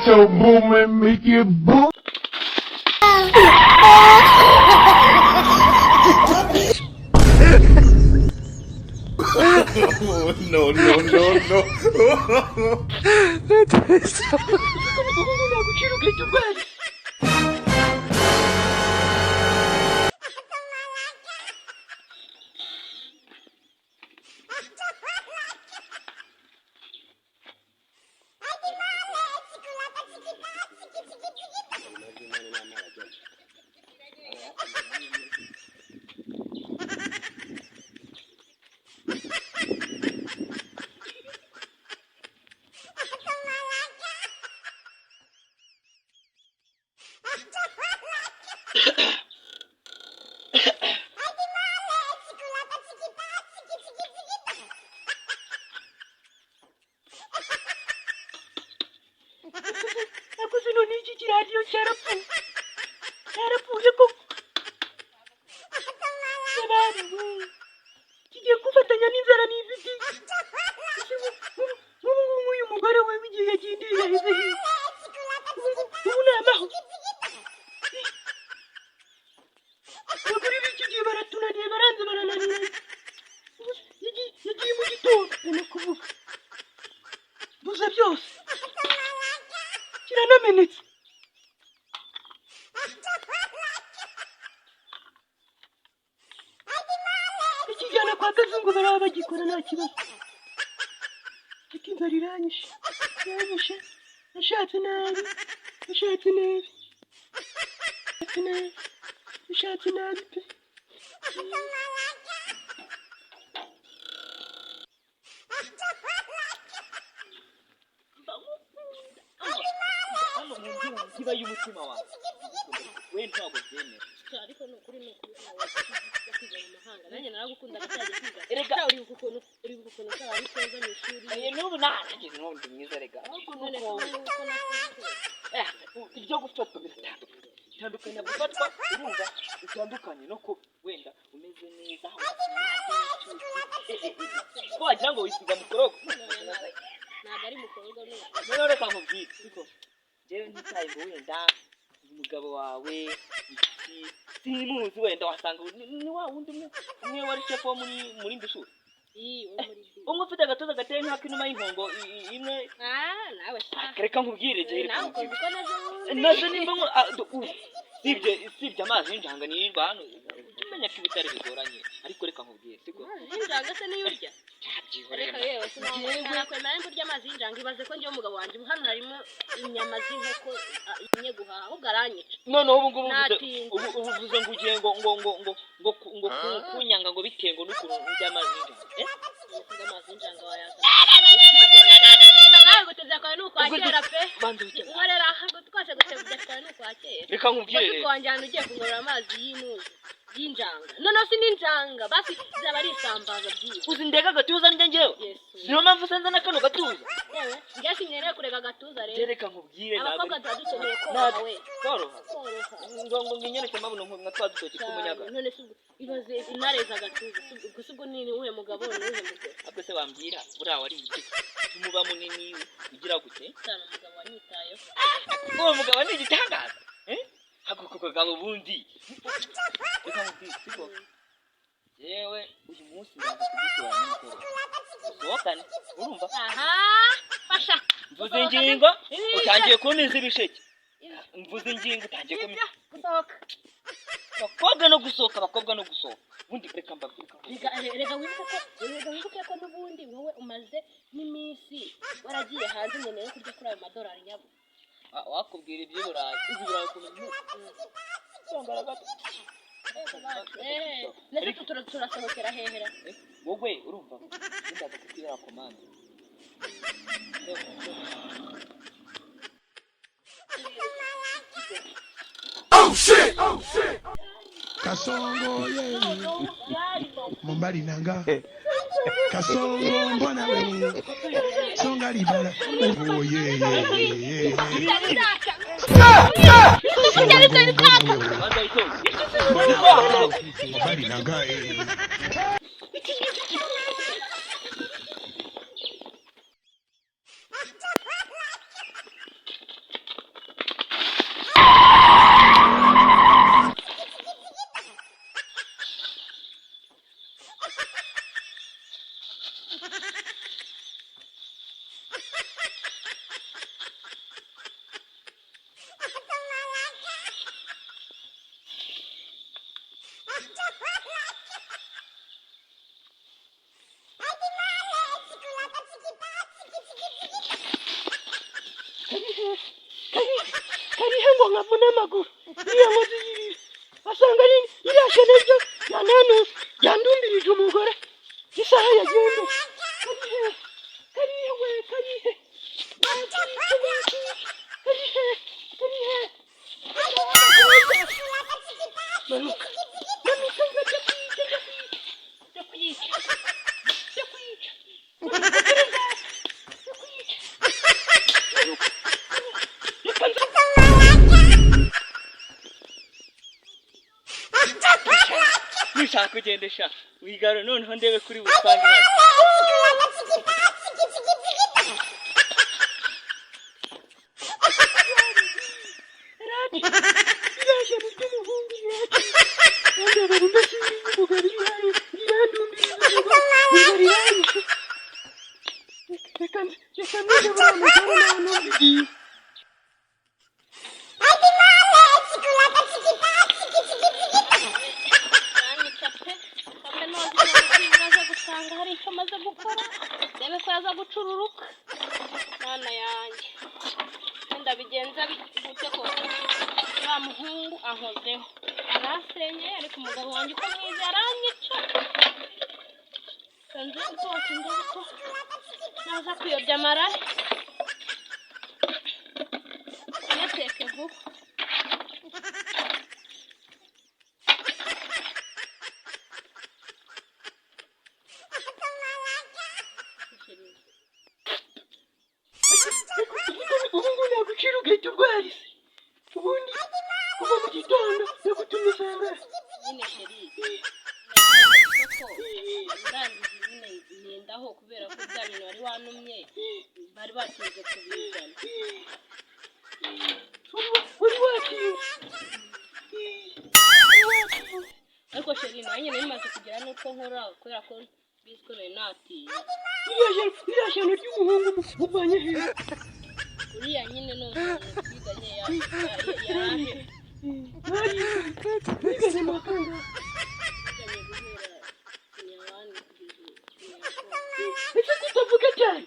Metro Boomin, make it boom. No, no, no, no. Nagucira ugahita urwara. Nakoze none iki kiradiyo cyarapfuye, cyarapfuye koko. Yabari we, kigiye kufatanya n'inzara n'ifiti. Nk'ubu ngubu uyu mugore we w'igihe yagendeye yaheze hehe? Ubu ni amahoro. Abagore b'iki gihe baratunaniye, baranze, barananiranye. Yagiye mu gitondo ni kuvuga mbuze byose, kiranamenetse. Ikijyana kwa kazungu baraba bagikora nta kibazo, ariko inzara iranyishe, iranyishe. Nashatse nabi, nashatse nabi, nashatse nabi, nashatse nabi pe. Hano mu ndiba y'umutima wawe we ntabwo byemera. Ariko ni ukuri, ni ukuri ujya kwiga mu mahanga, nanjye naragukundaga cyane kwiga. Erega. Uribuka ukuntu twaba ari keza mu ishuri? N'ubu nanjye n'ubu ndi mwiza rega, ahubwo None nuko se ubu ko nakuze? Ibyo gufatwa biratandukanye, bitandukanye gufatwa, urumva, bitandukanye no kuba wenda umeze neza, ko wagira ngo wisiga mukorogo. Ntabwo ari mukorogo ni Noneho reka nkubwire, siko njyewe ntitaye ngo wenda umugabo wawe iki simuzi, wenda wasanga ni wa wundi umwe umwe wari shefu wo muri indi shuri. Iyi wo muri B. Umwe ufite agatuza gateye nk'ak'inuma y'inkongo imwe. Ah, nawe sha. Reka nkubwire jye, reka Nawe ukoze nkubwire. uko naje ubundi. Nazo nimba sibye amazi y'injanga nirirwa hano, ujye umenya ko ibitare bigoranye, ariko reka nkubwire, siko. Amazi y'injanga se niyo urya? Byihorere. Reka yewe, sinakwemera nimba urya amazi y'injanga. Ibaze ko njyewe umugabo wanjye ubu hano harimo inyama z'inkoko, imwe guhaha ahubwo aranyica. Noneho ubu ngubu uvuze Natinze. ubu uvuze ngo ugiye ngo kunyanga ngo bitewe ngo n'ukuntu ndya amazi y'injanga, eh? Usiga amazi y'injanga wayazana nawe, gutebya kwawe ni ukwa kera pe. Banza wicare. Nkorera twese, gutebya kwawe ni ukwa kera. Reka nkubwire Ubwo rero. wanjyana ugiye kunkorera amazi y'inuzi y'injanga, noneho si n'injanga basi, zaba ari isambaza byiza. Uzi ndega agatuza ndya njyewe? Yesu. Niyo mpamvu usanze na kano gatuza. Yewe, njye sinkeneye kureka agatuza Njye rero. reka nkubwire, ntabwo Abakobwa tuba dukeneye koroha ntabwo we. koroha. Koroha. Ngo nginyereke mabuno nka twa dutoki tw'umunyaga. Cyane. None se ubwo ibaze inareza agatuza, ubwo se ubwo ni uwuhe mugabo, ni uwuhe mugore? Ahubwo se wambwira buriya wari iki umuba munini ugira gute? Cyane, umugabo wanyitayeho. Uwo mugabo ni igitangaza, eh, ako kagabo ubundi. Reka nkubwire, siko yewe uyu munsi ndaza kugutora nimugoroba usohokane, urumva? Aha, fasha. Mvuze ingingo utangiye kumpiza ibisheke, mvuze ingingo utangiye kumpiza. Gusohoka. Abakobwa no gusohoka, abakobwa no gusohoka ubundi, reka mbabwire, reka nkubwire. Reka wibuke ko n'ubundi wowe umaze n'iminsi waragiye hanze, nkeneye kurya kuri ayo madolari nyabo. Ah, wakubwira iby'iburayi, uzi iburayi ukuntu bimeze? Songora gato. Ndetse turasohokera hehera? Eh, wowe urumva ndaza kukwihera komande. Kasongo ye mobali nanga Kasongo mbona we songa libala oh yeah yeah yeah. Banza witonde. Mobali nanga eh. Karihe ngo nkavune amaguru iriya nkozi y'ibibi asanga ari iriya shene ryo yananuse yandumbirije umugore isaha yagende. Karihe, karihe we, karihe, karihe, karihe? Manuka, manuka, ngajya kwica, njya kwica, njya kwica, njya kwica, manuka, njya kwica, manuka, reka nza. Nushaka ugende sha, wigaro noneho ndebe kuri busange hano. Iriya shyano ry'umuhungu riraci ndabara imbese y'umugabo iri hano rirandumbiriza umugore ngo riranyishe. Reka reka nige buriya mugore nawe numvigiye. Aranyica pe kambe noza aza gusanga hari icyo amaze gukora, ndebe ko yaza gucururuka. Mana yanjye, wenda bigenza gute koko? Wa muhungu ankozeho arasenyeye, ariko umugabo wanjye uko mwiza aranyica. Nze rwose ndebe ko naza kuyobya amarare nyateke vuba. Ubu ngubu nagucira ugahita urwara ise. Ubundi kuva mu gitondo nagutumye isanga. Nyine chéri, isoko ndangije nyine nendaho kubera ko bya bintu wari wantumye bari batinze kubizana. Wari watinze, wari watinze. Ariko chéri, nanjye nari maze kugira n'utwo nkora kubera ko bizi ko nari natinze. Iriya shyano ry'umuhungu muvanye hehe? Uriya nyine ni umuntu twiganye, yaraje. Mwiganye mu wa kangahe? Twiganye guhera senior one kugeza senior four. Ese kutavuga cyane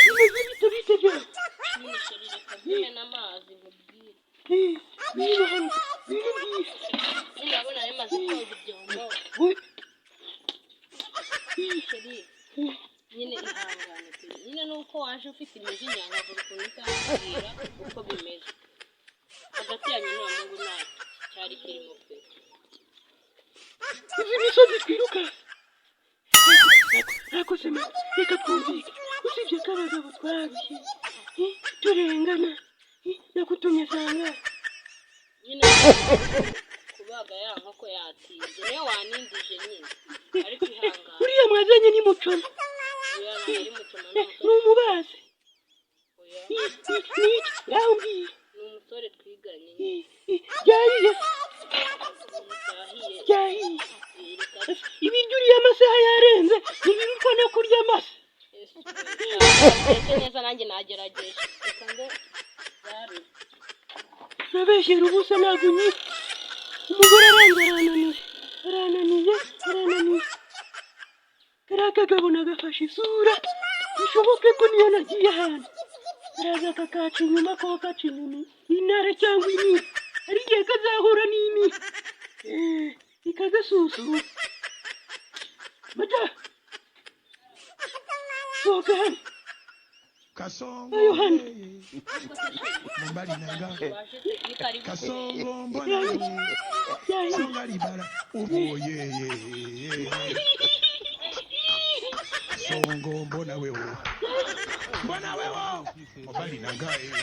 bimeze bite? Bite byawe? Nyine chéri, reka mvume n'amazi nkubwire. Niba hano biri mbwira. Nyine urabona nari maze koza ibyombo. Chéri, nyine ihangane pe. Nyine nuko waje ufite imijinya nkabura ukuntu utakubwira uko bimeze hagati yanyu n'uwo muhungu, nta cyari kirimo pe. Izi misozi twiruka ntako se? Reka twumvike, usibye ko abagabo twarushye, turengana. Nagutumye sanga. Nyine kubaga ya nkoko yatinze, niyo wanindije nyine, ariko ihangane. Uriya mwazanye ni mucoma? Uriya ntabwo ari mucoma, ni Ni umusore. umubazi? Oya. Ni iki ngaho mbwira? Ni umusore twiganye nyine. Byahiye? Byahiye. Byahiye. Reka. Ibiryo uriya amasaha yarenze ntibirutwa no kurya amase. Ese neza, nanjye nagerageje, reka ngo byari. Urabeshyera ubusa, ntabwo unyita umugore aranze, arananiye, arananiye, arananiye. Kariya kagabo nagafashe isura, bishoboke ko niyo nagiye ahantu araza akakaca inyuma, ko kaca inyuma intare cyangwa imwe, hari igihe kazahura n'imwe ikagasusura. Mada, sohoka hano. Kasongo. Ayo hano. Mobali na nga. Waje ni karibu. Kasongo mbona wewe. Byahiye. Songa libala oboye. Kasongo mbona wewe. Mbona wewe. Mobali na nga. Byahiye.